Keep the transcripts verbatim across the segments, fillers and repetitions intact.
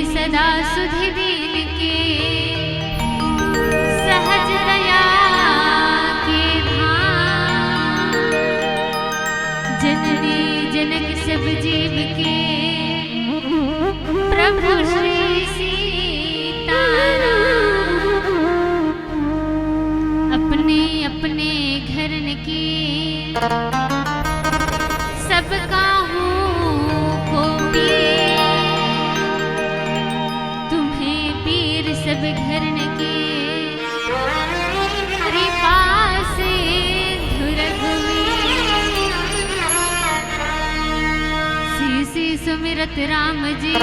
सदा सुधि दीन के सहज दया के धाम। जननी जनक सब जीव के प्रभु श्री सीताराम। अपने अपने घरन के सब काहू को पीर। तुम्हें पीर सब घरन के कृपा से धुरगुवीर। श्री श्री सुमिरत राम जी,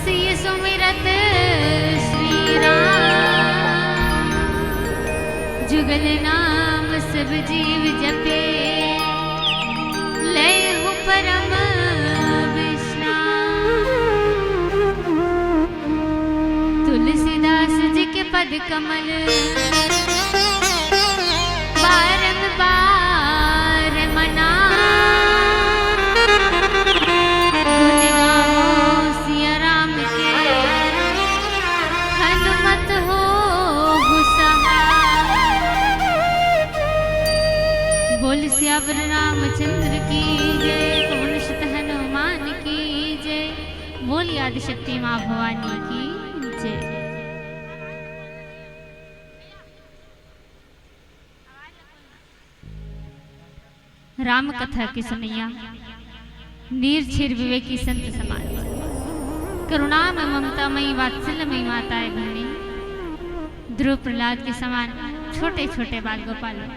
श्री सुमिरत श्री राम। जुगल नाम सब जीव जपे, लय हो परम विश्राम। तुलसीदास जी के पद कमल बारंबार मना। गुण गावो सिया राम के, हनुमत होहु सहाय। बोल सियावर रामचंद्र की जय, पवन सुत हनुमान की जय। बोल आदिशक्ति माँ भवानी की जय। राम कथा के सुनैया, नीर छीर विवेकी संत समाज। करुणा में ममता मई वात्सल्य मई माताएं बहनी, ध्रुव प्रहलाद के समान छोटे छोटे बाल गोपालों,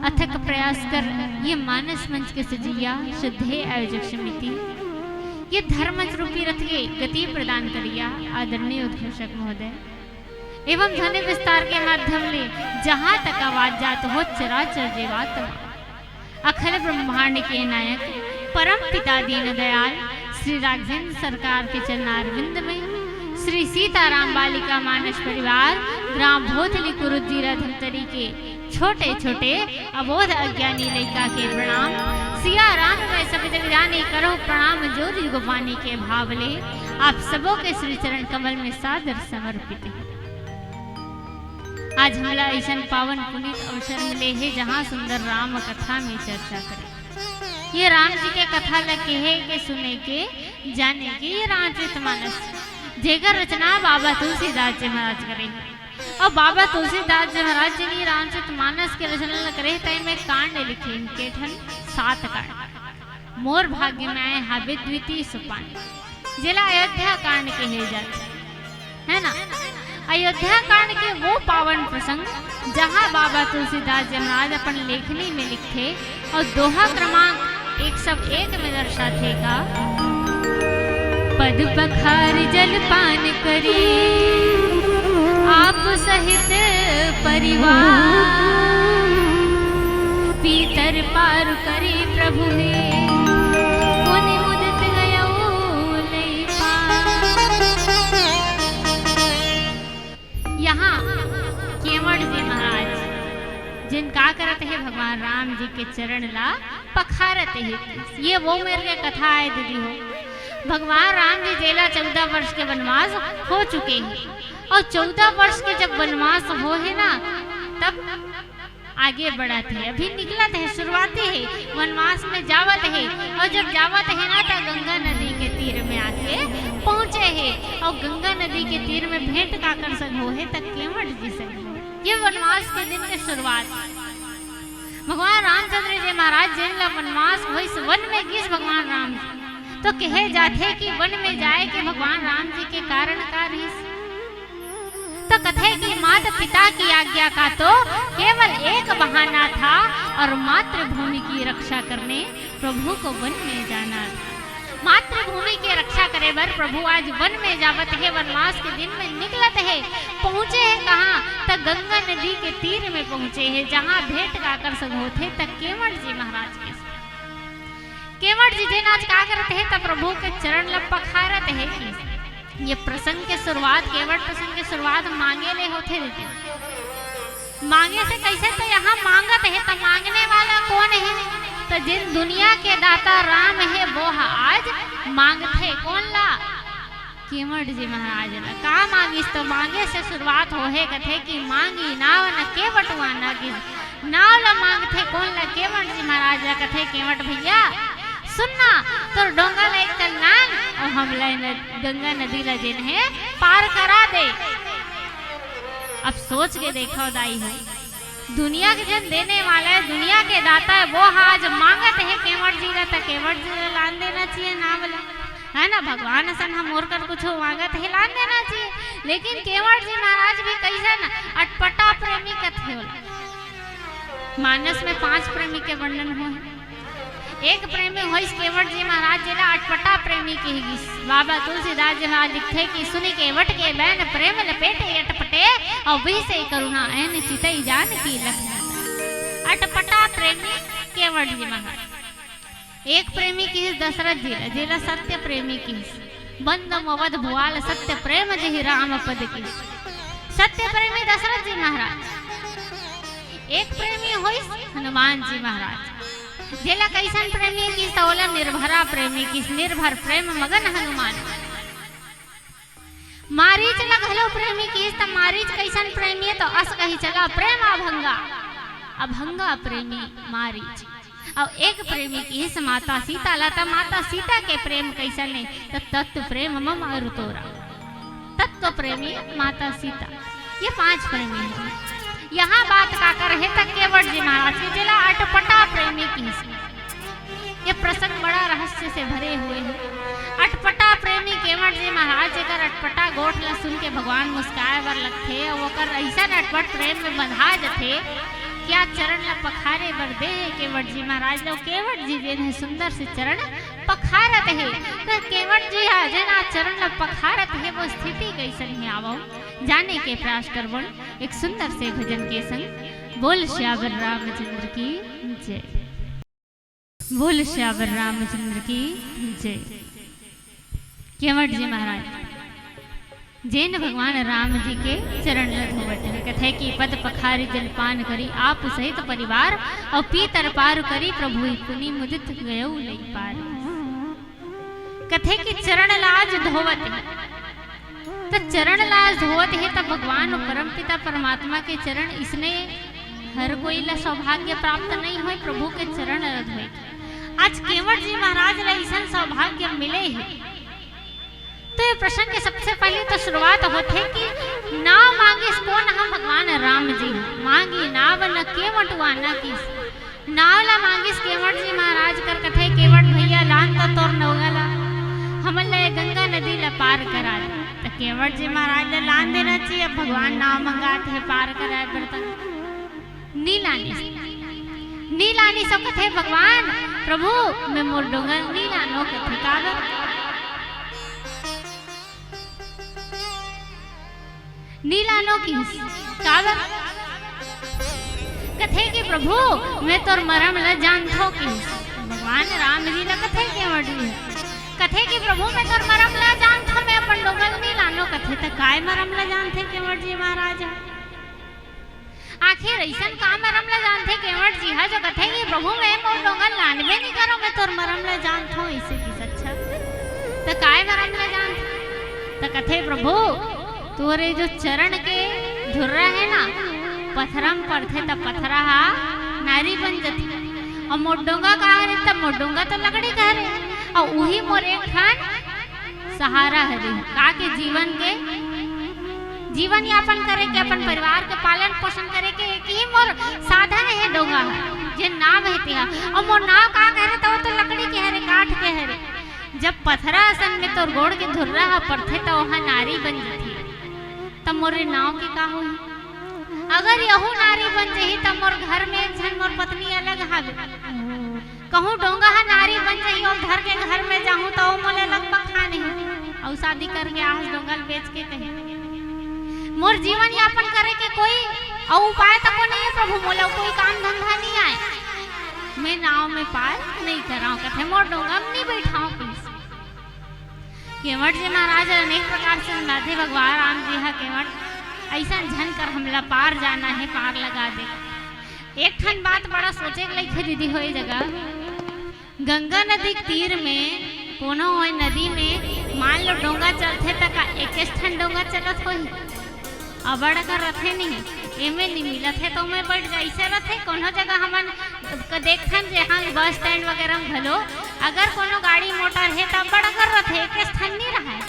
अथक प्रयास कर ये मानस मंच के सजैया श्रद्धेय आयोजक समिति, ये धर्म मंच रूपी रथ के गति प्रदान करिया आदरणीय उद्घोषक महोदय, एवं ध्वनि विस्तार के माध्यम ले जहां तक आवाज जात हो चराचर जीवात्मा, अखिल ब्रह्मांड के नायक परम पिता दीन दयाल श्री राघवेंद्र सरकार के चरणारविंद में श्री सीताराम बालिका मानस परिवार ग्राम भोथली कुरुद जिला धमतरी के छोटे छोटे अबोध अज्ञानी लइका के प्रणाम। सिया राम में सब जग जानी, करहु प्रणाम जोर जुग पानी के भाव ले। आप सबों के श्री चरण कमल में सादर समर्पित है। आज हमला अइसन पावन पुनीत अवसर मिले हे, जहाँ सुंदर राम कथा में चर्चा करे। ये राम जी के कथा ल केहे के, सुने के, जाने के ये रामचरित मानस, जेकर रचना बाबा तुलसीदास जी महाराज करे हे। अउ बाबा तुलसीदास जी महाराज जी ने रामचरित मानस के रचना ल करे, तई में कांड लिखे हे, के ठन? सात कांड। मोर भाग्य में आए हाबे द्वितीय सोपान, जेला अयोध्या कांड केहे जाथे, है ना? अयोध्या कांड के वो पावन प्रसंग, जहाँ बाबा तुलसीदास जी महाराज अपन लेखनी में लिखथे, अउ दोहा क्रमांक एक सौ एक में दर्शाथे का, पद पखार जल पान करी आप सहित परिवार, पीतर पार करी प्रभु हे, पुनि मुदित गयउ लई पार। यहाँ केवट जी महाराज जेन का करत हे, भगवान राम जी के चरण ला पखारत हे। ये वो मेर के कथा आय दीदी हो, भगवान राम जी जेला चौदह वर्ष के वनवास हो चुके हे, अउ चौदह वर्ष के जब वनवास हो हे ना, तब आगे बढ़त हे, अभी निकलत हे, शुरुआती हे, वनवास में जावत हे, अउ जब जावत हे ना, त गंगा नदी के तीर में आके पहुंचे हे, अउ गंगा नदी के तीर में भेंट काकर संग हो हे, त केवट जी संग। ये वनवास के दिन के शुरुआत। भगवान रामचंद्र जी महाराज जेन ला वनवास होइस, वन में गिस भगवान राम जी, तो कहे जाथे कि वन में जाए के भगवान राम जी के कारण का रहिस? तो कथे कि माता पिता की आज्ञा का तो केवल एक बहाना था और मातृभूमि की रक्षा करने प्रभु को वन में जाना था। मातृभूमि के रक्षा करे बर प्रभु आज वन में जावत हे, वनवास के दिन में निकलत हे। पहुंचे हे कहाँ? त गंगा नदी के तीर में पहुंचे हे, जहाँ भेंट काकर संग होथे त केवट जी महाराज के। केवट जी जेन आज का करत हे, त प्रभु के चरण ल पखारत हे कि ये प्रसंग के शुरुआत, केवट प्रसंग के शुरुआत मांगे ले होथे दीदी। मांगे से कैसे? तो यहाँ मांगत हे, त मांगने वाला कौन हे? त जेन दुनिया के दाता राम हे, वो ह आज मांगथे कोन ला? केवट जी महाराज ला। का मांगिस? तो मांगे से शुरुआत होहे, कथे कि मांगी नाव न केवट उहाना किस। नाव ला मांगथे कोन ला? केवट जी महाराज ला। कथे, केवट भैया सुन ना, तोर डोंगा ला एक कन लान अउ हमला न-, गंगा नदी ला जेन हे पार करा दे। अब सोच के देखव दाई हो, दुनिया के जेन देने वाला हे, दुनिया के दाता हे, वो ह आज मांगत हे केवट जी ला, त केवट जी ला लान देना चाहिए नाव ला, है ना? भगवान असन हम मोर कर कुछ मांगत हे, लान देना चाहिए। लेकिन केवट जी महाराज भी कइसन अटपटा प्रेमी कथे ओला। मानस में पांच प्रेमी के वर्णन होय। एक प्रेमी होइस केवट जी महाराज, जेला अटपटा प्रेमी किहिस। बाबा तुलसीदास जी महाराज लिखथे कि सुनि केवट के बैन प्रेम लपेटे अटपटे, अउ बिहसे करुणा ऐन चितई जानकी लखना। अटपटा प्रेमी केवट जी महाराज। एक प्रेमी किहिस दशरथ जी ला, जेला सत्य प्रेमी किहिस। बंद मवध भुआल सत्य प्रेम जेहि राम पद किहिस। सत्य प्रेमी दशरथ जी महाराज। एक प्रेमी होइस हनुमान जी महाराज, जेला कइसन प्रेमी किहिस, त ओला निर्भरा प्रेमी किहिस, निर्भर प्रेम मगन हनुमान। मारीच ला घलो प्रेमी किहिस, त मारीच कइसन प्रेमी हे, त अस कही चला प्रेम अभंगा, अभंगा प्रेमी मारीच। अउ एक प्रेमी किहिस माता सीता ला, त माता सीता के प्रेम कइसन हे, त तत्व प्रेम मम अरु तोरा। तत्व प्रेमी माता सीता, ये पांच प्रेमी हे। यहाँ बात काकर हे, त केवट जी महाराज के, जेला अटपटा प्रेमी किहिस। ये प्रसंग बड़ा रहस्य से भरे हुए हे। अटपटा प्रेमी केवट जी महाराज, जेकर अटपटा गोठ ला सुन के भगवान मुस्काए बर लगथे, अउ ओकर अइसन अटपट प्रेम में बंधा जथे कि आज चरण ला पखारे बर दे हे केवट जी महाराज ला। केवट जी जेन हे सुंदर से चरण पखारत हे। त केवट जी ह जेन आज चरण ला पखारत हे, वो स्थिति कइसन हे, आवव जाने के प्रयास करबोन एक सुंदर से भजन के संग। बोल सियावर रामचंद्र की जय। बोल सियावर रामचंद्र की जय। केवट जी महाराज जेन भगवान राम जी के चरण ल धोवत हे, कथे कि पद पखारि जलपान करी आप सहित परिवार, अउ पीतर पार करी प्रभु पुनि मुदित गयउ लई पार। कथे कि चरण ला आज धोवत हे, त चरण ला आज धोवत हे, त भगवान अउ परमपिता परमात्मा के चरण इसने हर कोई ला सौभाग्य प्राप्त नहीं होय, प्रभु के चरण ला धोए के। आज केवट जी महाराज ला अइसन सौभाग्य मिले हे। तो ये प्रसंग के सबसे पहले तो शुरुआत होथे कि नाव मांगिस कोन ह? भगवान राम जी ह। मांगी नाव न केवट उहाना किस। नाव ला मांगिस केवट जी महाराज कर, कथे, "केवट भैया, लान तो तोर नौगा ला, हमन ला ये गंगा नदी ला पार करा दे।" त केवट जी महाराज ला लान देना चाहिए। अब भगवान नाव मंगात हे पार कराए बर, त नी लानिस, नी लानिस। अउ कथे, "भगवान, प्रभु, मैं मोर डोंगा नी लानो," कथे, "काबर?" नी लानो किहिस। काबर? कथे कि प्रभु, मैं तोर मरम ल जानथों किहिस। भगवान राम जी ल कथे केवट जी ह। कथे कि प्रभु, मैं तोर मरम ल जानथों, मैं अपन डोंगा ल नी लानो। कथे, त काय मरम ल जानथे केवट जी महाराज ह? आखिर अइसन का मरम ल जानथे केवट जी ह, जो कथे कि प्रभु, मैं मोर डोंगा ल लानबे नी करों, मैं तोर मरम ल जानथों, अइसे किहिस। अच्छा, त काय मरम ल जानथे? त कथे, प्रभु, तोरे जो चरण के धुर्रा हे ना, पथरा म परथे त पथरा ह नारी बन जथे। अउ मोर डोंगा का हरे? त मोर डोंगा तो लकड़ी के हरे। अउ उही मोर एक ठन सहारा हरे। का के? जीवन के, जीवन यापन करे के, अपन परिवार के पालन पोषण करे के एक ही मोर साधन हे डोंगा ह, जेन नाव हे तेहा। अउ मोर नाव का के हरे? त वो तो लकड़ी के हरे, काठ के हरे। जब पथरा असन में तोर गोड़ के धुर्रा ह परथे, त ओहा नारी बन जथे। त मोरे नाव के का होही? अगर यहू नारी बन जही, त मोर घर में एक झन मोर पत्नी अलग हावे। कहूँ डोंगा ह नारी बन जही, अउ धर के घर में जाहूँ, त ओ मोला अलग बखानही। अउ शादी करके आहस डोंगा ल बेच के कही, मोर जीवन यापन करे के कोई अउ उपाय तको नइ हे प्रभु, मोला कोई काम धंधा नइ आय, मैं नाव में पार नइ करांव, कथे मोर डोंगा में नइ बइठांव कहिस। केवट जी महाराज अनेक प्रकार से समझाथे, भगवान राम जी ह केवट अइसन झन कर, हमला पार जाना हे, पार लगा दे। एक ठन बात बड़ा सोचे के लइक हे दीदी हो, ए जगह गंगा नदी के तीर में कोनो ओए नदी में मान लो डोंगा चलथे त का एकेच ठन डोंगा चलत होही? अबड़ अकन रथे नहीं, एमे नहीं मिलत हे त ओमे बइठ जा, अइसे रथे। कोनो जगह हमन क-, देखथन जेहाँ बस स्टैंड वगैरह में घलो अगर कोनो गाड़ी मोटर हे त अबड़ अकन रथे, एकेच ठन नहीं रहय।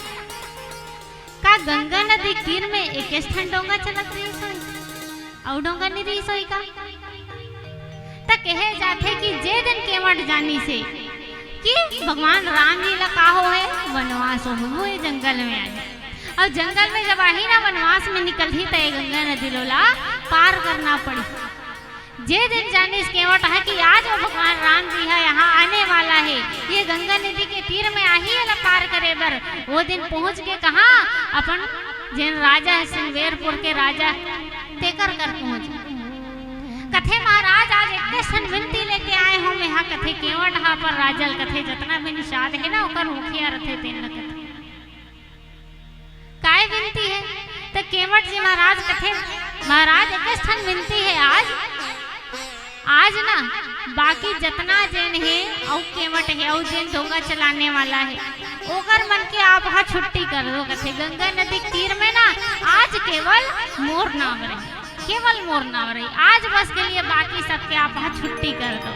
का गंगा नदी तीर में एकेच ठन डोंगा चलत रहिस होही? अउ डोंगा नहीं रहिस होही का? त कहे जाथे कि जे दिन केवट जानिस हे कि भगवान राम जी ला का होहे, वनवास होहे, वो ये जंगल में आए। अउ जंगल में जब आही ना, वनवास में निकलही, त ये गंगा नदी ल ओला पार करना पड़ही। जे दिन जानिस केवट ह कि आज वो भगवान राम जी ह यहाँ आने वाला हे, ये गंगा नदी के तीर में आही एला पार करे बर, वो दिन पहुँच के कहाँ, अपन जेन राजा हे, सिंगवेरपुर के राजा, तेकर कर पहुँच। कथे, "महाराज, आज एकेच ठन विनती लेके आए हों मैं हा।" कथे केवट ह अपन राजा ल कथे, जतना भी निषाद हे ना, ओकर मुखिया रथे, तेन ल कथे, "काय विनती हे?" त केवट जी महाराज कथे, "महाराज, एकेच ठन विनती हे आज, आज ना बाकी जतना जेन हे, अउ केवट हे, अउ जेन डोंगा चलाने वाला हे, ओकर मन के आप ह छुट्टी कर दो।" कथे, "गंगा नदी के तीर में ना आज केवल मोर नाव रही, केवल मोर नाव रही, आज बस के लिए बाकी सबके आप ह छुट्टी कर दो।"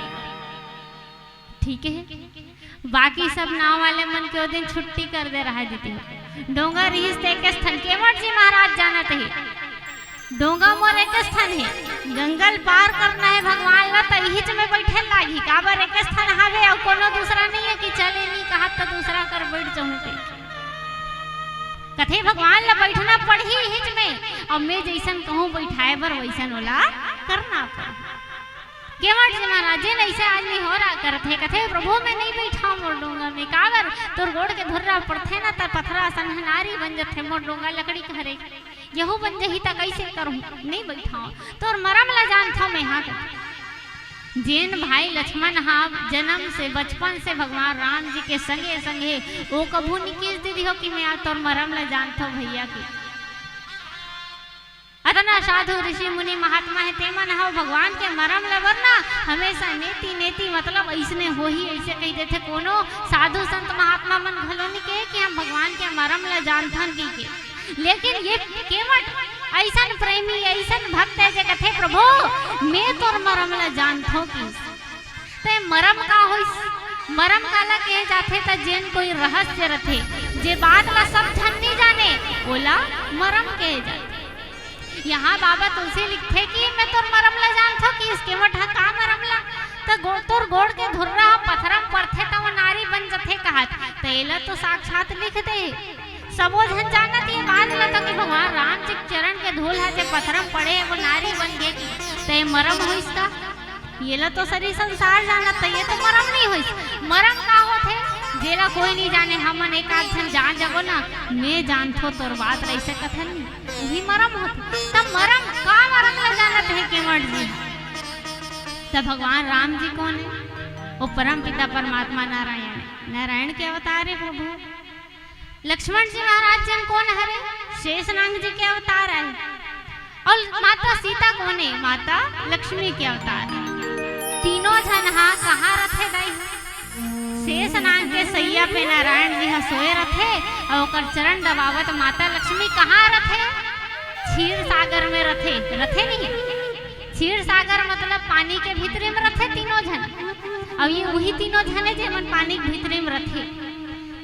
ठीक हे, बाकी सब नाव वाले मन के ओ दिन छुट्टी कर दे रहा दीदी। डोंगा रिहिस ते एकेच ठन, केवट जी महाराज जानत हे, डोंगा मोर एकेच ठन हे, गंगा ल पार करना हे भगवान ला, त इहिच में बइठे लागही। काबर एकेच ठन हावे, अउ कोनो दूसरा नहीं हे कि चले नहीं कहत त दूसरा कर बइठ जाहूं ते। कथे भगवान ला बइठना पड़ही इहिच में, अउ मैं जइसन कहूं बइठाए बर वइसन ओला करना पड़ही। केवट जी महाराज, जेन अइसे आदमी हो रहा करत हे, कथे, "प्रभु, मैं नहीं बइठाओं मोर डोंगा में, काबर तोर गोड़ के धुर्रा पड़थे ना, त पथरा असन ह नारी बन जथे, मोर डोंगा लकड़ी के हरे, यहू बन जही, त कइसे करहूं, नहीं बइठाओं, तोर मरम ला जानथों मैं हा।" कथे, जेन भाई लक्ष्मण हा जन्म से, बचपन से भगवान राम जी के संगे संगे, वो कभू नहीं किहिस दीदी हो कि मैं आज तोर मरम ला जानथों भैया के। अतना साधु ऋषि मुनि महात्मा हे, ते मन ह भगवान के मरम ल बर ना हमेशा नेति नेति, मतलब अइसने होही, अइसे कहि देथे। कोनो साधु संत महात्मा मन घलो नइ कहे कि हम भगवान के मरम ल जानथन कहिके। लेकिन ये केवट अइसन प्रेमी, अइसन भक्त हे जे कथे, "प्रभु, मैं तोर मरम ल जानथों" कहिस। ते मरम का होइस? मरम काला कहे जाथे? त जेन कोई रहस्य रथे, जे बात ला सब झन नइ जाने, ओला मरम कहे जाथे। यहाँ बाबा तुलसी लिखथे कि मैं तोर मरम ला जानथों, कहिस केवट ह का मरम ला? त गो-, तोर गोड़ के धुर्रा ह पथरा म परथे त वो नारी बन जथे कहत, त एला तो साक्षात लिख दे। सबो झन जानत ये बात ल तो कि भगवान राम जी के चरण के धूल ह जे पथरा म पड़े हे, वो नारी बन गे कि ते मरम होइस का? ये ल तो सरी संसार जानत, त ये तो मरम नइ होइस। मरम का होथे, जेला कोई नइ जाने, हमन एक आध झन जान जबो ना, मैं जानथों तोर बात ल, अइसे कथन नी, उही मरम होथे। त मरम का, मरम ल जानत हे केवट जी? त भगवान राम जी कोन हे? वो परम पिता परमात्मा नारायण, नारायण के अवतार हे प्रभु। लक्ष्मण जी महाराज जी कोन हरे? शेषनाग जी के अवतार आय। अउ माता सीता कोन हे? माता लक्ष्मी के अवतार हे। तीनों झन हा कहाँ रथे दाई? शेषनाग के सैया पे नारायण जी हा सोए रथे, अउ ओकर चरण दबावत माता लक्ष्मी कहाँ रथे? क्षीर सागर में रथे, रथे नहीं? क्षीर सागर मतलब पानी के भीतरी में रथे तीनों झन। अउ ये उही तीनों झन हे जेमन पानी के भीतरी में रथे।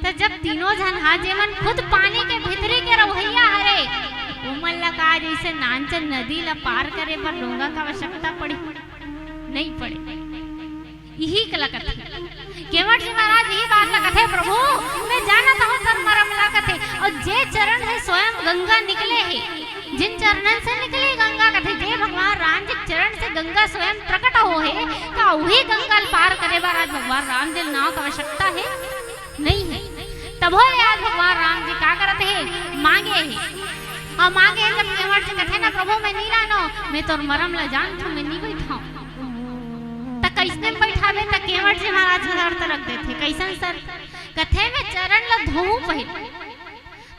त जब तीनों झन हा, जेमन खुद पानी के भीतरी के रहवइया हरे, ओमन ला का जइसे नानचन नदी ला पार करे बर डोंगा के आवश्यकता पड़ही? नइ पड़े। इही ला कथे केवट जी महाराज, इही बात ला कथे, "प्रभु, मैं जानत हूँ तोर मरम ला," कथे, "अउ जे चरण हे स्वयं गंगा निकले हे, जिन चरणन से निकली गंगा," कथे, "जे भगवान राम जी के चरण से गंगा स्वयं प्रकट होहे, का उही गंगा ल पार करे बर आज भगवान राम जी ल नाव के आवश्यकता हे?" नइ हे। तभो ले आज भगवान राम जी का करत हे? मांगे हे। अउ मांगे हे जब केवट जी कथे ना, "प्रभु, मैं नइ लानों, मैं तोर मरम ला जानथों, मैं नइ बइठाओं।" त कइसने बइठाबे? त केवट जी महाराज ह शर्त रख देथे। कइसन शर्त? कथे, "मैं चरण ला धोहूं पहिली।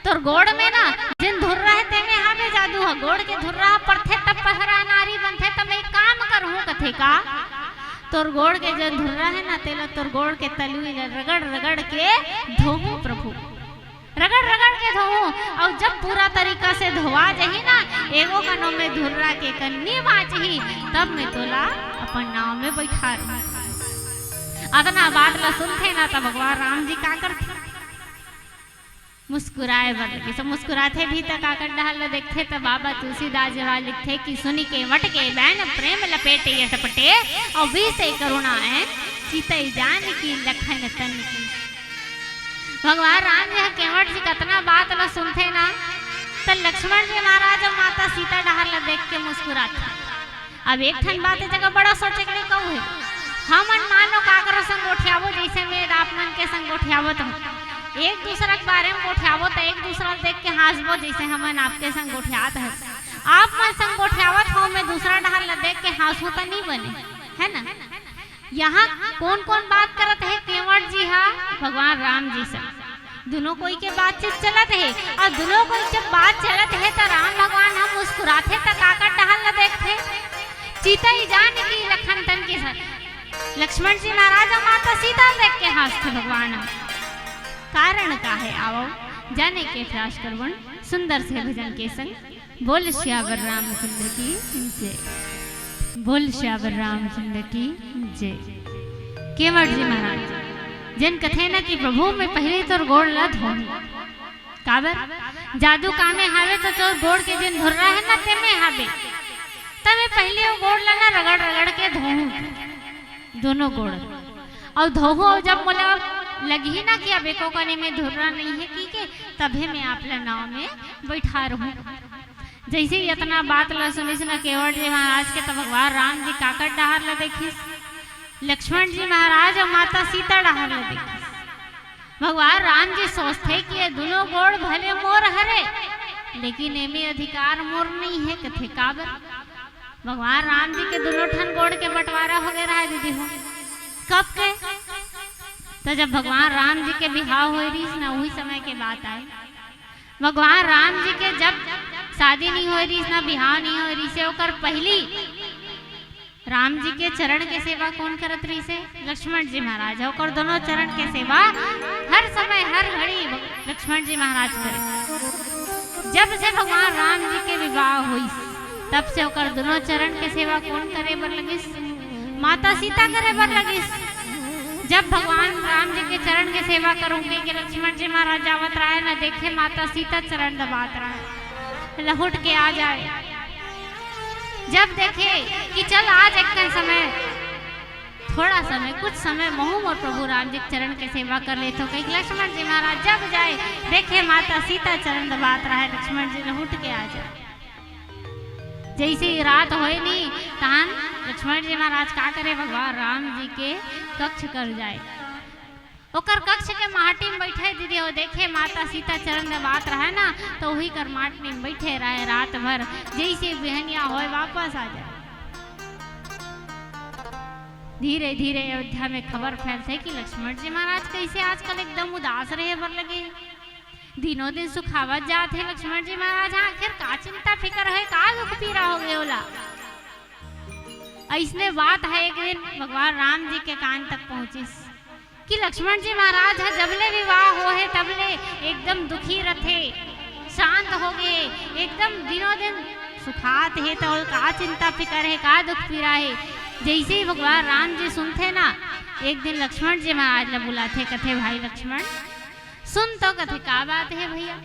तोर गोड़ में ना जेन धुर्रा हे, तेमे हावे जादू ह। गोड़ के धुर्रा ह परथे, तब पथरा नारी बनथे। त मैं एक काम करहूं," कथे, का, तोर गोड़ के जो धुर्रा हे ना, तेला तोर गोड़ के तलुई ला रगड़ रगड़ के धोहूं प्रभु, रगड़ रगड़ के धोहूं। अउ जब पूरा तरीका से धोवा जही ना, एगो कनो में धुर्रा के कन्नी बाचही, तब मैं तोला अपन नाव में बैठा रहूं। अतना बात ला सुनथे ना, त भगवान राम जी का करथे? मुस्कुराए बर लगिस। मुस्कुराथे भी त काकर डहर ल देखथे, त बाबा तुलसीदास जी महाराज लिखथे कि सुनि केंवट के बैन प्रेम लपेटे यश पटे, अउ बीसे करुणा ए चितई जानकी लखन तन की। भगवान राम जी ह केंवट जी कतना बात ल सुनथे ना, त लक्ष्मण जी महाराज अउ माता सीता डहर ल देख के मुस्कुराथे। अब एक ठन बात ए जगह बड़ा सोचे के कऊ हे। हमन मानो काकरो संग गोठियाबो, जइसे मैं आप मन के संग गोठियावत हूँ। एक दूसरा के बारे में गोठियाबो त एक दूसरा ल देख के हाँसबो, जइसे हमन आपके संग गोठियात हन। आप मन संग गोठियावत हव, मैं दूसरा डहर ल देख के हाँसहूँ त नहीं बने, है ना? यहाँ कौन-कौन बात करत हे केंवट जी हा? भगवान राम जी से। दुनों कोई के बातचीत चलत हे, अउ दुनों कोई के बात चलत हे त राम भगवान ह मुस्कुराथे त काकर डहर ल देखथे? चितई जानकी लखन तन के साथ लक्ष्मण जी महाराज अउ माता सीता ल देख के हाँसथे भगवान ह। कारण का हे? आवव जाने के प्रयास करवन सुंदर से भजन के संग। बोल सियावर रामचंद्र की जय। बोल सियावर रामचंद्र की जय। केंवट जी महाराज जेन कथे ना कि प्रभु, मैं पहले तोर गोड़ ला धोहूं। काबर? जादू कामे हावे त तोर गोड़ के जेन धुर्रा हे ना, तेमे हावे। त मैं पहले वो गोड़ ला ना रगड़ रगड़ के धोहूं, दोनों गोड़। अउ धोहूं, अउ जब मोला लगही ना कि अब एको कनी में धुर्रा नहीं हे कहिके, तभे मैं आप ला नाव में बैठा रहूं। जइसे ही अतना बात ल सुनिस न केंवट जी महाराज के, त भगवान राम जी काकर डहार ल देखिस, लक्ष्मण जी महाराज अउ माता सीता डहार ल देखिस। भगवान राम जी सोचथे कि ये दुनों गोड़ भले मोर हरे, लेकिन एमे अधिकार मोर नइ हे, कथे काबर? भगवान राम जी के दुनों ठन गोड़ के बंटवारा हो गए रहा दीदी हो। कब के? त जब भगवान राम जी के बिहाव होए रहिस ना, उही समय के बात आए। भगवान राम जी के जब शादी नहीं होए रहिस ना, बिहाव नहीं होए रहिस, ओकर पहिली राम जी के चरण के सेवा कोन करत रहिस हे? लक्ष्मण जी महाराज। ओकर दोनों चरण के सेवा हर समय, हर घड़ी लक्ष्मण जी महाराज करे। जब से भगवान राम जी के विवाह होइस, तब से ओकर दोनों चरण के सेवा कोन करे बर लगिस? माता सीता करे बर लगिस। जब भगवान राम जी के चरण के सेवा करूं कहिके लक्ष्मण जी महाराज जावत रहे न, देखे माता सीता चरण दबात रहे, लहुट के आ जाए। जब देखे कि चल आज एक कन समय, थोड़ा समय, कुछ समय महू मोर प्रभु राम जी के चरण के सेवा कर लेथों कहिके लक्ष्मण जी महाराज जब जाए, देखे माता सीता चरण दबात रहे, लक्ष्मण जी लहुट के आ जाए। जइसे ही रात होए नी, तहान लक्ष्मण जी महाराज का करे, भगवान राम जी के कक्ष कर जाए। ओकर कक्ष के माटी में बैठे दीदी हो, देखे माता सीता चरण दबात रहे ना, तो वही कर माटी में बैठे रहे रात भर। जइसे बिहनिया होए, वापस आ जाए। धीरे धीरे अयोध्या में खबर फैलथे कि लक्ष्मण जी महाराज कइसे आजकल एकदम उदास रहे बर लगे। दिनों दिन सुखावत जात हे लक्ष्मण जी महाराज, आखिर का चिंता फिकर हे, का दुख पीरा हो गए ओला। अइसने बात हे, एक दिन भगवान राम जी के कान तक पहुंचिस कि लक्ष्मण जी महाराज ह जब ले विवाह होहे तब ले एकदम दुखी रथे, शांत हो गए, एकदम दिनों दिन सुखात हे, त ओला का चिंता फिकर हे, का दुख पीरा हे। जइसे ही भगवान राम जी सुनथे ना, एक दिन लक्ष्मण जी महाराज ला बुलाथे, कथे, भाई लक्ष्मण, सुन तो, कथे, का बात हे भइया?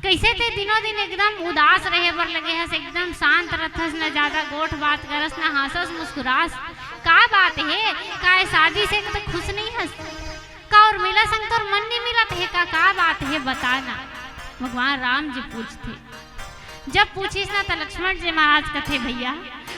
कइसे ते दिनों दिन एकदम उदास रहे बर लगे हस, एकदम शांत रथस, न ज्यादा गोठ बात करस, न हाँसस मुस्कुरास, का बात हे? का ए शादी से तो खुश नइ हस? का उर्मिला संग तोर मन नइ मिलत हे का? का बात हे, बता ना। भगवान राम जी पूछथे। जब पूछिस ना, त लक्ष्मण जी महाराज कथे, भइया,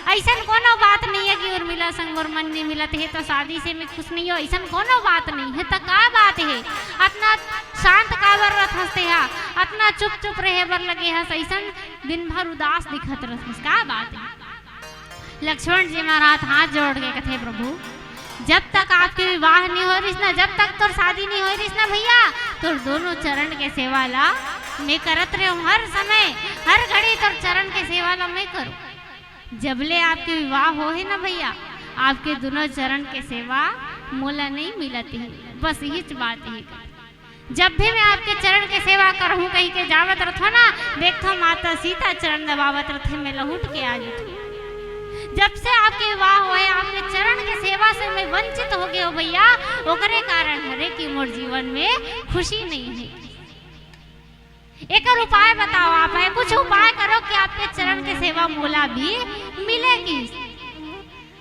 अइसन कोनो बात नइ हे कि उर्मिला संग मोर मन नइ मिलत हे, त शादी से मैं खुश नइ हों, अइसन कोनो बात नइ हे। त का बात हे, अतना शांत काबर रथस तेहा, अतना चुप चुप रहे बर लगे हस, अइसन दिन भर उदास दिखत रथस, का बात हे? लक्ष्मण जी महाराज हाथ जोड़ के कथे, प्रभु, जब तक आपके विवाह नइ होए रहिस ना, जब तक तोर शादी नइ होए रहिस ना भइया, तोर दोनों चरण के सेवा ला मैं करत रहेंव, हर समय, हर घड़ी तोर चरण के सेवा ला मैं करूं। जब ले आपके विवाह होहे ना भैया, आपके दुनों चरण के सेवा मोला नहीं मिलत ही। बस यहीच बात ही। जब भी मैं आपके चरण के सेवा करहूँ कहिके जावत रथों ना, देखथों माता सीता चरण दबावत रथे, मैं लहुट के आ जथों। जब से आपके विवाह होहे, आपके चरण के सेवा से मैं वंचित हो गए हों भैया, ओकरे कारण हरे कि मोर जीवन में खुशी नहीं है। एकर उपाय बताओ आप, है कुछ उपाय करो कि आपके चरण के सेवा मोला भी मिलेगी।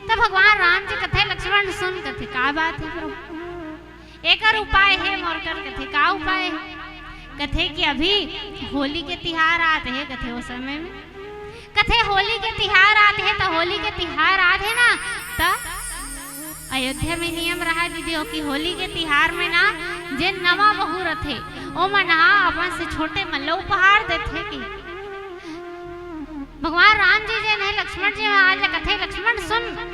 त भगवान राम जी कथे, लक्ष्मण सुन, कथे का बात है प्रभु, एकर उपाय है मोर कर। कथे का उपाय है? कथे कि अभी होली के तिहार आत है, कथे ओ समय में, कथे होली के तिहार आत है, त होली के तिहार आत है ना, त अयोध्या में नियम रहा दीदी हो कि होली के तिहार में ना जेन नवा बहू रथे, ओमन ह अपन से छोटे मन ल उपहार देथे कि भगवान राम जी जेन हे लक्ष्मण जी महाराज ल कथे, लक्ष्मण सुन,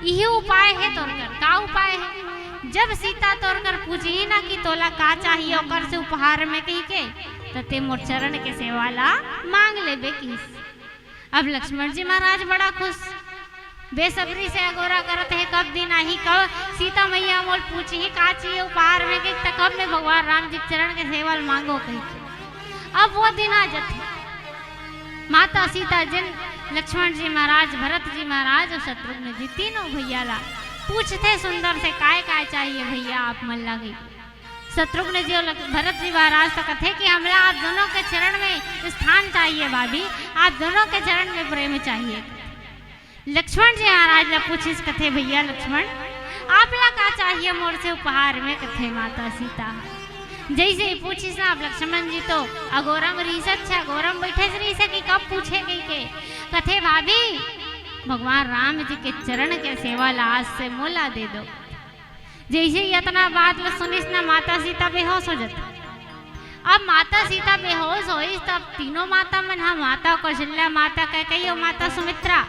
इही उपाय हे तोर कर। का उपाय हे? जब सीता तोर कर पूछही ना कि तोला का चाहिए ओकर से उपहार में कही के, त ते मोर चरण के सेवा ला मांग लेबे किहिस। अब लक्ष्मण जी महाराज बड़ा खुश, बेसब्री से अगोरा करत हे, कब दिन आही, कब सीता मैया मोल पूछही का चाहिए उपहार में, कि त कब मैं भगवान राम जी के चरण के सेवा ल मांगो कही के। अब वो दिन आ जाथे। माता सीता जिन लक्ष्मण जी महाराज, भरत जी महाराज और शत्रुघ्न जी तीनों भैया ला पूछथे सुंदर से, "काय काय चाहिए भैया आप मन ला?" गई शत्रुघ्न जी और लक-, भरत जी महाराज तो कथे कि हमला आप दोनों के चरण में स्थान चाहिए भाभी, आप दोनों के चरण में प्रेम चाहिए। लक्ष्मण जी महाराज ला पूछिस, कथे, "भैया लक्ष्मण, आप ला का चाहिए मोर से उपहार में?" कथे, "माता सीता।" जैसे ही पूछिस ना, अब लक्ष्मण जी तो अगोरा म रहिस, अच्छा, अगोरा म बैठे रहिस कि कब पूछे कही के। कथे, "भाभी, भगवान राम जी के चरण के सेवा ला आज से मोला दे दो।" जैसे ही इतना बात ला सुनिस ना, माता सीता बेहोश हो जाथे। अब माता सीता बेहोश होइस, तब तीनों माता मन ह, माता कौशल्या, माता कैकेयी अउ माता सुमित्रा,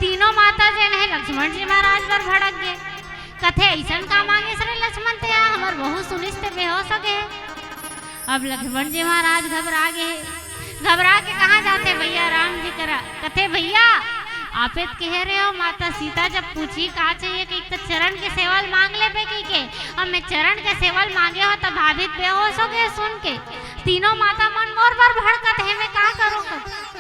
तीनों माता जेन हे लक्ष्मण जी महाराज बर भड़क गे। कथे, "अइसन का मांगिस रे लक्ष्मण ते हा, हमर बहू सुनिस ते बेहोश हो गे।" अब लक्ष्मण जी महाराज घबरा गे हे। घबरा के कहाँ जाथे भैया राम जी करा? कथे, "भैया, आपे त कहे रहे हो, माता सीता जब पूछही का चाहिए कि एक तो चरण के सेवा ल मांग लेबे कही के, अब मैं चरण के सेवा ल मांगे हो त भाभी त बेहोश हो गे सुन के। तीनों माता मन मोर बर भड़कत हे, मैं का करूं?" कथे।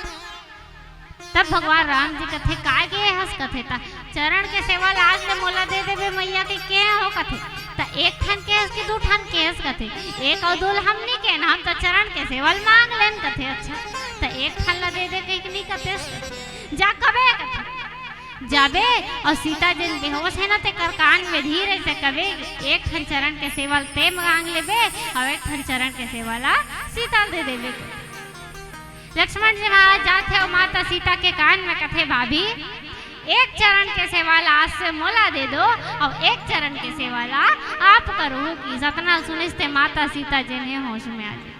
तब भगवान राम जी कथे, "काय गे हस?" कथे, "त चरण के सेवा ल आज ले मोला दे देबे मैया कही के हो?" कथे, "त एक ठन केहेस कि दू ठन केहेस?" कथे, "एक अउ दू ल हम नी केहेन, हम त चरण के सेवा ल मांग लेन।" कथे, "अच्छा, त एक ठन ला दे दे कही के नी कथेस?" "जा कबे?" कथे, "जाबे अउ सीता जेन बेहोश हे ना, तेकर कान में धीरे से कबे, एक ठन चरण के सेवा ल ते मांग लेबे अउ एक ठन चरण के सेवा ला सीता ल दे देबे।" लक्ष्मण जी महाराज जाथे अउ माता सीता के कान में कथे, "भाभी, एक चरण के सेवा ला आज से मोला दे दो अउ एक चरण के सेवा ला आप करो।" कि सतना सुनिस ते माता सीता जेन हे होश में आ जाथे।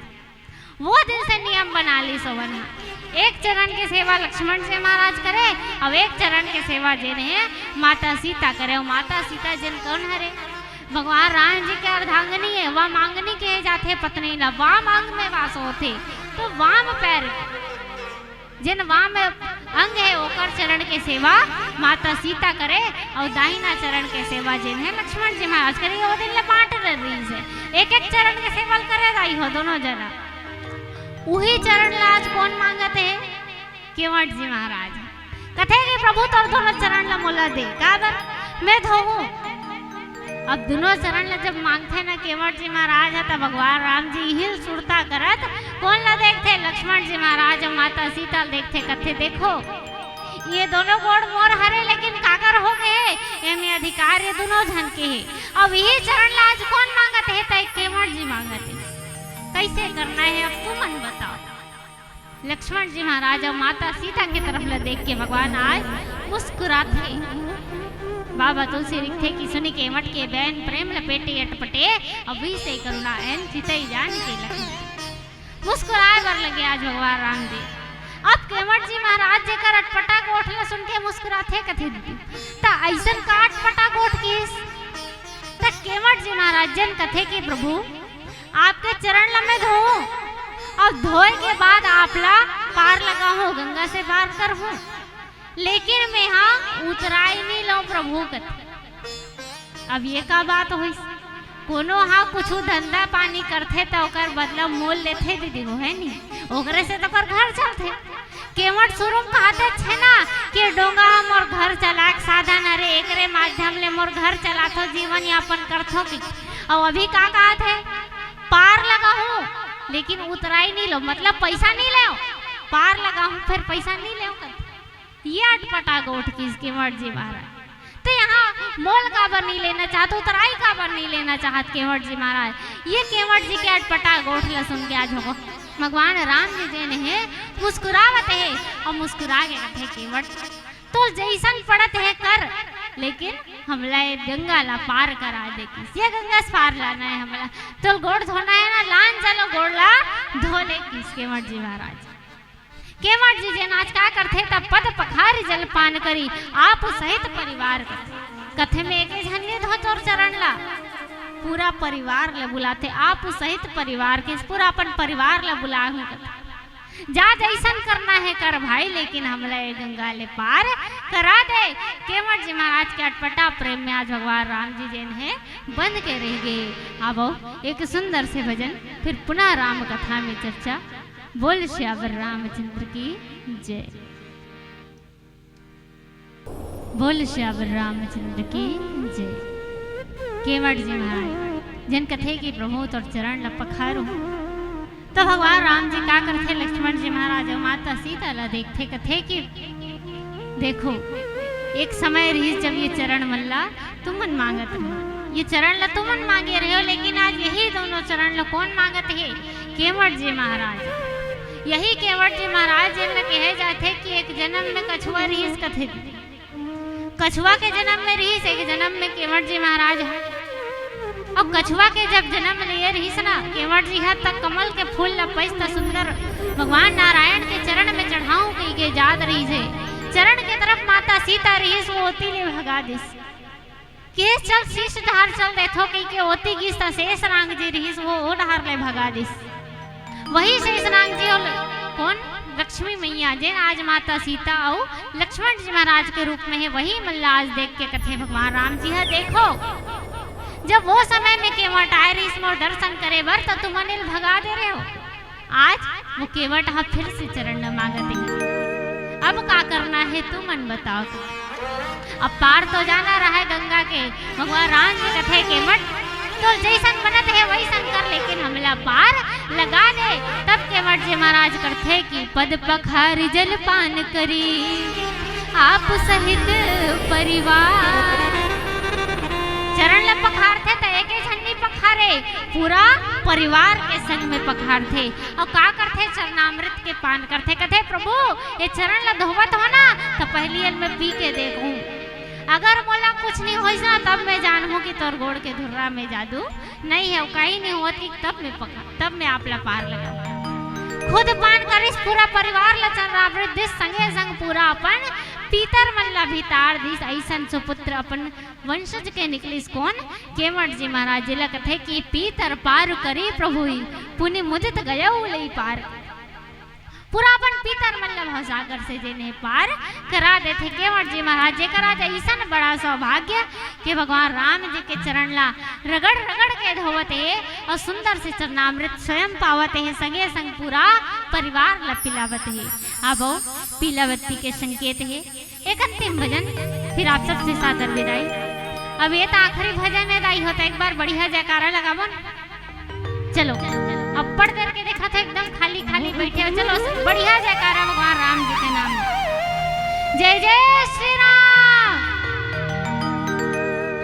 वो दिन से नियम बना लिस ओमन ह, एक चरण के सेवा लक्ष्मण जी महाराज करे अउ एक चरण के सेवा जेन हे माता सीता करे। अउ माता सीता जेन कोन हरे? भगवान राम जी के अर्धांगिनी हे, वामांगिनी कहे जाथे पत्नी ला, वाम अंग में वास होथे, तो वाम पैर, जेन वाम अंग हे, ओकर चरण के सेवा माता सीता करे, अउ दाहिना चरण के सेवा जेन हे लक्ष्मण जी महाराज करे। ओ दिन ले बांट रहिस हे, एक एक चरण के सेवा ल करे दाई हो दोनों जना। उही चरण ला आज कोन मांगत हे? केवट जी महाराज। कथे कि प्रभु तोर दोनों चरण ला मोला दे, काबर मैं धोहूं। अब दोनों चरण ला जब मांगथे ना केवट जी महाराज ह, त भगवान राम जी इही ल सुरता करत कोन ला देखथे? लक्ष्मण जी महाराज अउ माता सीता ल देखथे, कथे, "देखो, ये दोनों गोड़ मोर हरे, लेकिन काकर हो गे? एमे अधिकार ये दोनों झन के हे। अब इही चरण ला आज कोन मांगत हे?" त केवट जी मांगत हे। कैसे करना हे, अब तुमन बताओ। लक्ष्मण जी महाराज अउ माता सीता के तरफ ला देख के भगवान आज मुस्कुराथे। बाबा तुलसी लिखथे कि सुनि केवट के बैन प्रेम लपेटे अटपटे, अभी से करुणा ऐन चितई जान के लखन। मुस्कुराए बर लगे आज भगवान राम जी। अब केवट जी महाराज जेकर अटपटा गोठ ला सुन के मुस्कुराथे कथे दीदी, त अइसन का अटपटा गोठ किस? त केवट जी महाराज जेन कथे कि प्रभु, आपके चरण ला मैं धोऊं अउ धोए के बाद आप ला पार लगाहूं, गंगा से पार करहूं। लेकिन मेहा उतराई नी लंव प्रभु कथे। अब ये का बात होइस? कोनो हा कुछु धंधा पानी करथे त ओकर बदला मोल लेथे दीदी हो, है नी? ओकरे से तो ओकर घर चलथे। केवट सुरु म कहत हे ना कि डोंगा ह मोर घर चलाए के साधन हरे, एकरे माध्यम ले मोर घर चलाथो, जीवन यापन करथो कि। अउ अभी का कहत हे? पार लगाहूं, लेकिन उतराई नी लंव, मतलब पैसा नी लेंव, पार लगाहूं, फेर पैसा नी लेंव कथे। ये अटपटा गोठ किहिस केवट जी महाराज। त यहाँ मोल काबर नी लेना चाहत, उतराई काबर नी लेना चाहत केवट जी महाराज? ये केवट जी के अटपटा गोठ ल सुन के आज हो भगवान राम जी जेन हे मुस्कुरावत हे अउ मुस्कुरा के कथे, केवट, तोल जइसन पड़त हे कर, लेकिन हमला ये गंगा ला पार करा दे किहिस। ये गंगा से पार लाना हे हमला। तोल गोड़ धोना हे ना, लान चल गोड़ ला धो ले किहिस केवट जी महाराज। केवट जी जेन आज का करथे त पद पखारी जल पान करी, आप सहित परिवार कथे। कथे में एके झन नी धोय तोर चरण ला, पूरा परिवार ला बुलाथे, आप सहित परिवार के, पूरा अपन परिवार ला बुलाहूं कथे। जा जइसन करना हे कर भाई, लेकिन हमला ये गंगा ले पार करा दे। केवट जी महाराज के अटपटा प्रेम में आज भगवान राम जी जेन हे बंध के रह गे। आवो एक सुंदर से भजन, फिर पुनः राम कथा में चर्चा। बोल सियावर रामचंद्र की जय। बोल सियावर रामचंद्र की जय। केवट जी महाराज जेन कथे कि प्रभु तोर चरण ल पखारूं, त भगवान राम जी का करथे, लक्ष्मण जी महाराज अउ माता सीता ल देखथे, कथे कि देखो, एक समय रिहिस जब ये चरण मन ला तुमन मांगत रहे, ये चरण ला तुमन मांगे रहे हो, लेकिन आज यही दोनों चरण ला कोन मांगत हे? केवट जी महाराज। यही केवट जी महाराज जेन ला कहे जाथे कि एक जन्म में कछुआ रिहिस कथे। कछुआ के जन्म में रिहिस, एक जन्म में केवट जी महाराज ह। अब कछुआ के जब जन्म लिए रिहिस ना केवट जी ह, त कमल के फूल ला पैस त सुंदर भगवान नारायण के चरण में चढ़ाऊं कहिके जात रिहिस हे। चरण के तरफ माता सीता रिहिस, वो ओती ले भगा दिस। केस चल शीश डहार चल देथो कहिके ओती गिस त शेषनाग जी रिहिस, वो ओ डहार ले भगा दिस। वही शेषनाग जी अउ ल-, कोन? लक्ष्मी मैया, जेन आज माता सीता अउ लक्ष्मण जी महाराज के रूप में हे, वही मन ला आज देख के कथे भगवान राम जी ह, देखो, जब वो समय में केवट आए रिहिस मोर दर्शन करे बर, त तुमन ल भगा दे रहे हो। आज वो केवट ह फिर से चरण ल मांगत हे। अब का करना हे, तुमन बताओ तो। अब पार तो जाना रहे गंगा के। भगवान राम जी कथे केवट, तोर जइसन बनत हे वइसन कर, लेकिन हमला पार लगा दे। तब केवट जी महाराज करथे कि पद पखारी जल पान करी, आप सहित परिवार। चरण ल पखारथे त एके झन नी पखारे, पूरा परिवार के संग में पखारथे। अउ का करथे? चरणामृत के पान करथे। कथे, प्रभु, ये चरण ल धोवत हो ना, त पहिली ल मैं पी के देखहूं। अगर मोला कुछ नी होइस ना, तब मैं जानहूं कि तोर गोड़ के धुर्रा में जादू नइ हे, अउ कहीं नी होत कि तब मैं पका, तब मैं आप ला पार लगा। खुद पान करिस, पूरा परिवार ल चरणामृत दिस, संगे संग पूरा अपन पीतर मन ला भी तार दिस। अइसन सुपुत्र अपन वंशज के निकलिस कोन? केवट जी महाराज जी ला कथे कि पीतर पार करी प्रभु ही, पुनि मुदित गयउ लई पार। पूरा अपन पीतर मन ला भवसागर से जेन हे पार करा देथे केवट जी महाराज, जेकर आज अइसन बड़ा सौभाग्य कि भगवान राम जी के चरण ला रगड़ रगड़ के धोवत हे अउ सुंदर से चरणामृत स्वयं पावत हे, संगे संग पूरा परिवार ला पिलावत हे। अब पीलावती के संकेत हे। एक अंतिम भजन, फिर आप सबसे सादर विदाई। अब ये तो आखिरी भजन हे दाई हो, त एक बार बढ़िया जयकारा लगाबो न। चलो, अब्बड़ देर के देखत हो एकदम खाली खाली बैठे हो। चलो, बढ़िया जयकारा भगवान राम जी के नाम में। जय जय श्री राम।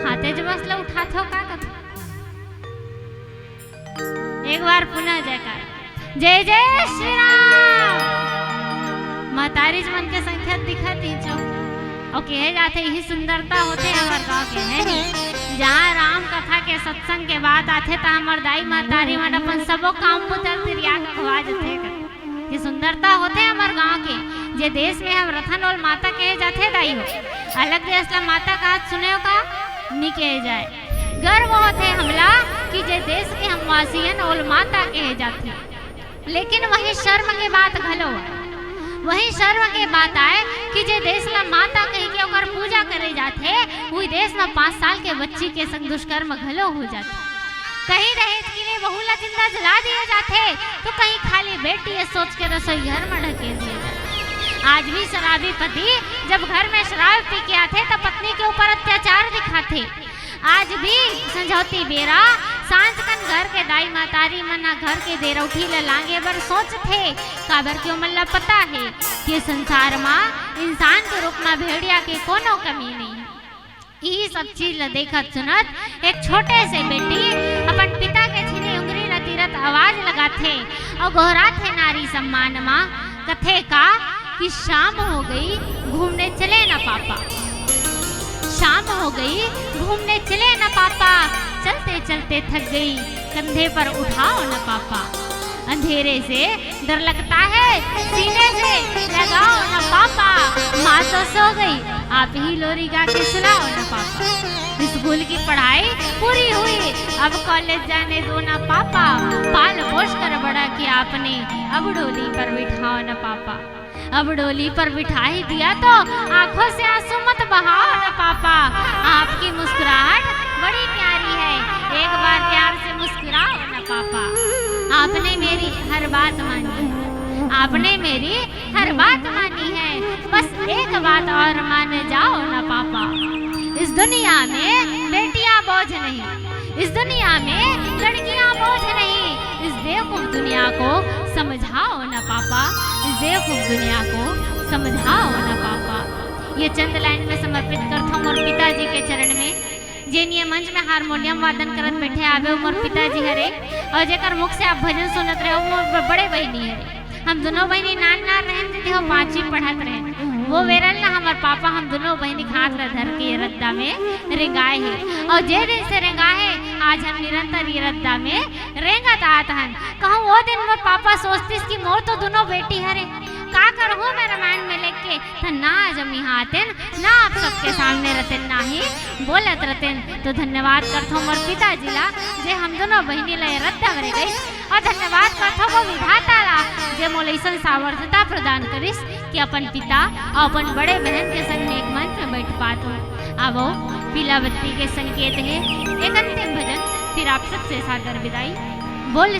हाथे जो बस लो उठात हो का कथो? एक बार पुनः जयकार। जय जय श्री राम। महतारी मन के संख्या दिखत ही चो। अउ कहे जाथे, यही सुंदरता होथे हमर गांव के, है नी? जहाँ राम कथा के सत्संग के बात आथे, त हमर दाई महतारी मन अपन सबो काम बुता ल तिरिया के खवा जथे। ये सुंदरता होथे हमर गांव के, जे देश में हम रथन ओल माता कहे जाथे दाई हो। अलग देश ला माता कहत सुने हो का? नी कहे जाए। गर्व होथे हमला कि जे देश के हम वासी हन ओल माता कहे जाथे। लेकिन वही शर्म के बात घलो, वही शर्म के बात आय कि जे देश ला माता कहि के ओकर पूजा करे जाथे, उही देश म पाँच साल के बच्ची के संग दुष्कर्म घलो हो जाथे। कहीं दहेज के लिए बहू ला जिंदा जला दिए जाथे, तो कहीं खाली बेटी ये सोच के रसोई घर म ढकेल दिए जाथे। आज भी शराबी पति जब घर में शराब पी के आथे, तब पत्नी के ऊपर अत्याचार दिखाथे। आज भी संझौती बेरा सांझ कन घर के दाई महतारी मन ह घर के देरौठी ल लांगे बर सोचथे, काबर कि ओमन ल पता हे कि संसार म इंसान के रूप म भेड़िया के कोनो कमी नहीं। इही सब चीज ल देखत सुनत एक छोटे से बेटी अपन पिता के छीनी उंगरी ल तीरत आवाज लगाथे अउ गोहराथे नारी सम्मान म, कथे का कि शाम हो गई, घूमने चले ना पापा। शाम हो गई, घूमने चले ना पापा। चलते चलते थक गई, कंधे पर उठाओ ना पापा। अंधेरे से डर लगता है, सीने से लगाओ ना पापा। माँ तो सो गई, आप ही लोरी गा के सुनाओ ना पापा। स्कूल की पढ़ाई पूरी हुई, अब कॉलेज जाने दो ना पापा। पाल पोस कर बड़ा किया आपने, अब डोली पर बिठाओ ना पापा। अब डोली पर बिठा ही दिया तो आंखों से आंसू मत बहाओ ना पापा। आपकी मुस्कुराहट बड़ी प्यारी है, एक बार प्यार से मुस्कुराओ ना पापा। आपने मेरी हर बात मानी, आपने मेरी हर बात मानी है, बस एक बात और मान जाओ ना पापा। इस दुनिया में बेटियां बोझ नहीं, इस दुनिया में लड़कियां बोझ नहीं। इस बेवकूफ दुनिया को समझाओ ना पापा, इस बेवकूफ दुनिया को समझाओ ना पापा। ये चंद लाइन में समर्पित करथौं मोर पिताजी के चरण में। जेन ये मंच में हारमोनियम वादन करत बैठे हावे, वो मोर पिताजी हरे, अउ जेकर मुख से आप भजन सुनत रहे, वो मोर ब-, बड़े बहिनी हरे। हम दुनों बहिनी नान नान रहेन, ते हो पांचवी पढ़त रहेन। वो बेरा ल ना हमर पापा हम दुनों बहिनी के हाथ ला धर के ये रद्दा में रेंगाए हे, अउ जे दिन से रेंगाए हे, आज हम निरंतर ये रद्दा में रेंगत आत हन। कहूं वो दिन मोर पापा सोचतिस कि मोर तो दुनों बेटी हरे, का करहूं मैं रामायण में लेके, त ना आज हम इहां आतेन, ना आप सबके सामने रतेन, ना ही बोलत रतेन। तो धन्यवाद करथौं मोर पिताजी ला, जे हम दुनों बहिनी ला ये रद्दा में रेंगाइस, अउ धन्यवाद करथौं वो विधाता ला, जे मोला अइसन सामर्थ्यता प्रदान करिस कि अपन पिता अउ अपन बड़े बहन के संग में एक मंच में बैठ पात हौं। आवो, पीला बत्ती के संकेत हे एक अंतिम भजन, फिर आप सबसे सादर विदाई। बोल